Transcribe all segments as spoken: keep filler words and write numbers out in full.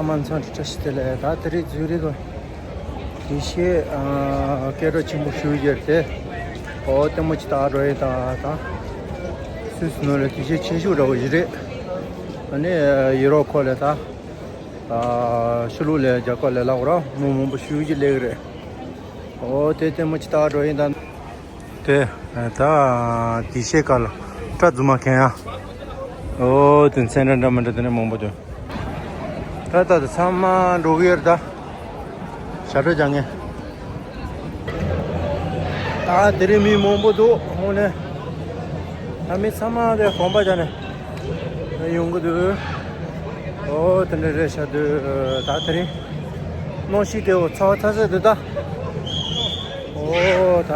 མ་ཚང་བཀྲ་ཤིས་བདེ་ལེགས། ད་དེ་རིང་ཛུ་རིག་གི་དེ་ཤེས་སྐད་གྲགས་ཆེན་པོ་ཞུ་རྒྱུར་དེ། ཨོ་ལྟད་མོ་ཅིག་ལྟ་འགྲོ་ཡི་དང་དང་། སུད་སི་ནང་ལ་དེ་ཤེས་ཆེ་ཤོས་འདྲ་བོ་ཞིག་རེད། ཨ་ནི་ཡུ་རོབ་ཁོ་ལ་ད་ཕྱི་ལོགས་ལ་རྒྱ་གར་ལ་ལབ་ར་མི་མང་པོ་ཞུ་རྒྱུ་ལེགས་རེད། ཨོ་དེ་ལྟད་མོ་ཅིག་ལྟ་འགྲོ་ཡི་དང་། དེ་ད་དེ་ཤེས་ཀ་ལ་སྐྲ་རྫུན་མ་མཁན་ཡ། ཨོ་དེ་མཚན་འདྲ་འདྲ་མི་འདྲ་དེ་ནས་མང་པོ་འདུག་ད་ད་ད་ཚང་མ་འགྲོ་གི་ཡོད་རེད་ད། ཞབས་བྲོ་རྒྱག་མཁན། ད་དེ་རིང་མི་མང་པོ་འདུག་ཧོ་ནས། ད་མི་ཚང་མ་དེ་གོམ་པ་རྒྱག་ནས་ཡོང་གི་འདུག་ཨོ་དེ་འདྲ་རེད་ཤག་འདུག་ད་དེ་རིང་གནམ་གཤིས་དེ་འོ་ཚ་བ་ཚ་ས་འདུག་ད། ཨོ་ད།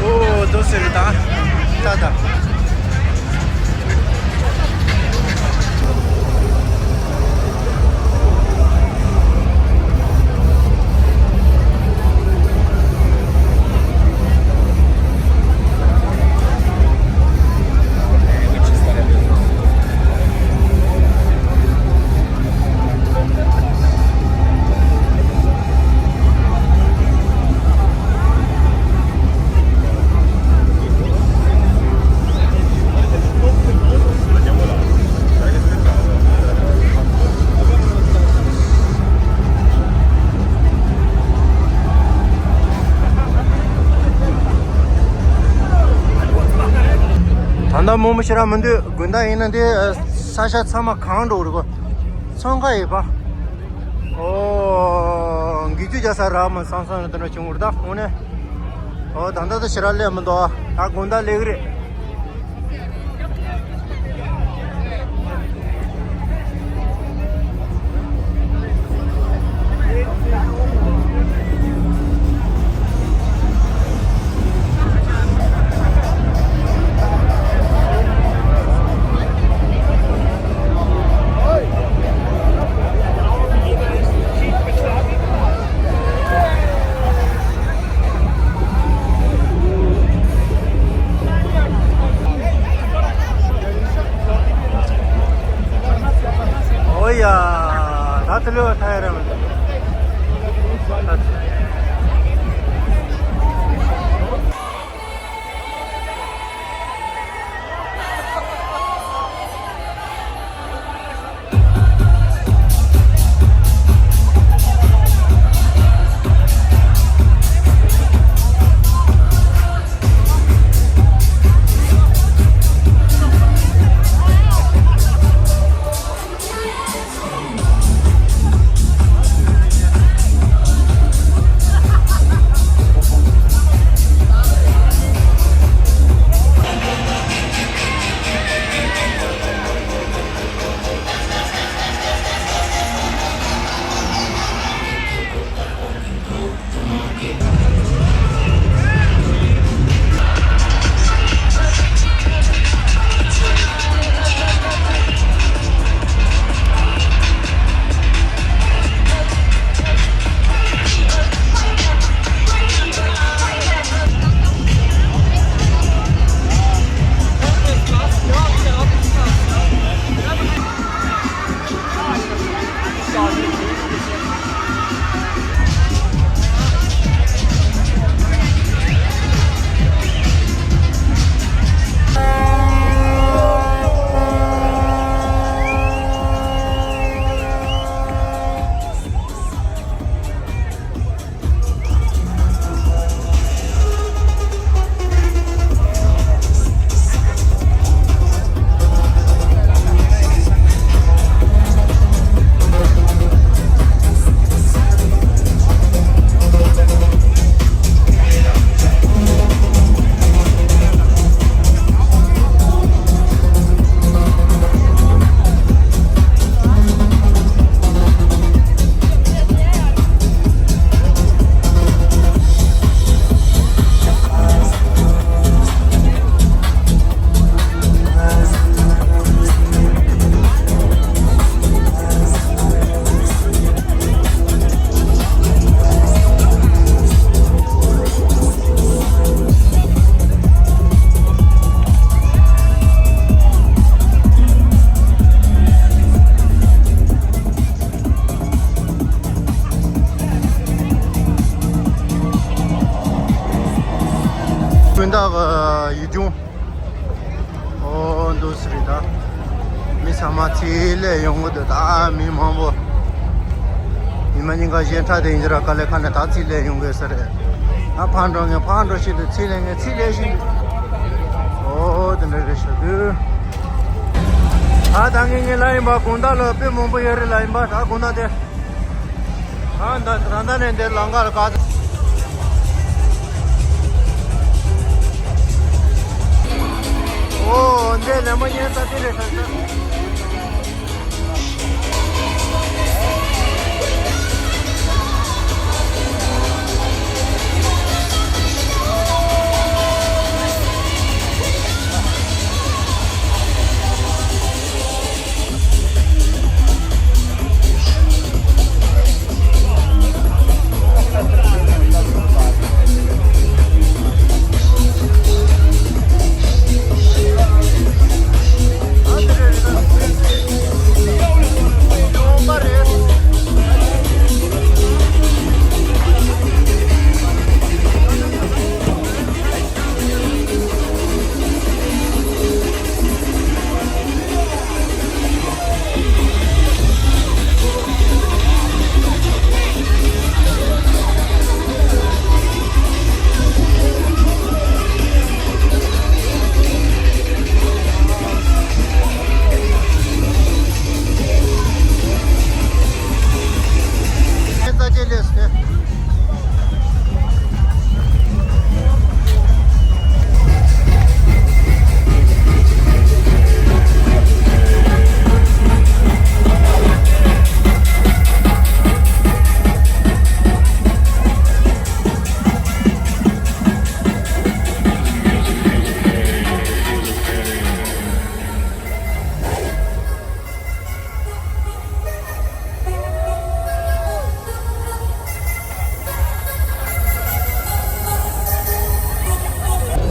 ཨོ་དོ་ཟེར་ད་ད་ད། ད་ལྟ་མང་པོ་ཞེ་དྲག་མི་འདུག་དགོང་དག་ཡིན་ན་འདི་ས་ཆ་ཚང་མ་གང་འགྲོ་གི་རེད་གོ། ཚོང་ཁང་ཡོད་པ། ཨོ། འགུལ་སྐྱོད་རྒྱག་ས་རག་མ་སང་སང་རེད་དེ་འདྲ་བྱུང་བ་རེད་ད་དངོས་གནས། ཨོ་ད་ལྟ་ད་ཞེ་དྲག་སླེབས་མི་འདུག་ད་དགོང་དག་སླེབས་གི་རེད། ཨོ་ཡ། ད་དེ་ལོ་ཐ་ཡ་ར་མ། དག་ཡིད་འབྱུང་། ཨོ་འདུག་སེ་རེད་ད། མི་ཚང་མ་ཚིག་ལས་ཡོང་གི་འདུག་ད། མི་མང་པོ། ཉི་མ་ཉིན་ག་གཞན་ཁྲ་དེ་ཡིན་ར་ག་ལེ་ཁ་ནས་ད་ཚིག་ལས་ཡོང་གི་ས་རེད། ཨ་ཕར་འགྲོ་ངས་ཕར་འགྲོ་བཞིན་དུ་ཚིག་ལས་ངས་ཚིག་ལས་བཞིན་དུ། ཨོ་དེ་འདྲ་རེད་ཤག་དུས། ད་ད་ངས་ངས་ལ་ཡིན་པ་དགོང་དག་ལ་དཔེ་མང་པོ་ཡོད་རེད་ལ་ཡིན་པ་ད་དགོང་དག་དེ། ད་ད་ད་ནས་འདིར་ལམ་ཁ་ལ་བཀག་ཨོ་འདི་ལམ་པ་ཉན་ས་དེ་རེད་ད།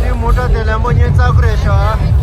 འདི་མོ་ཊ་དེ་ལམ་པོ་ཉེ་རྩ་ཁུ་རེད་ཤག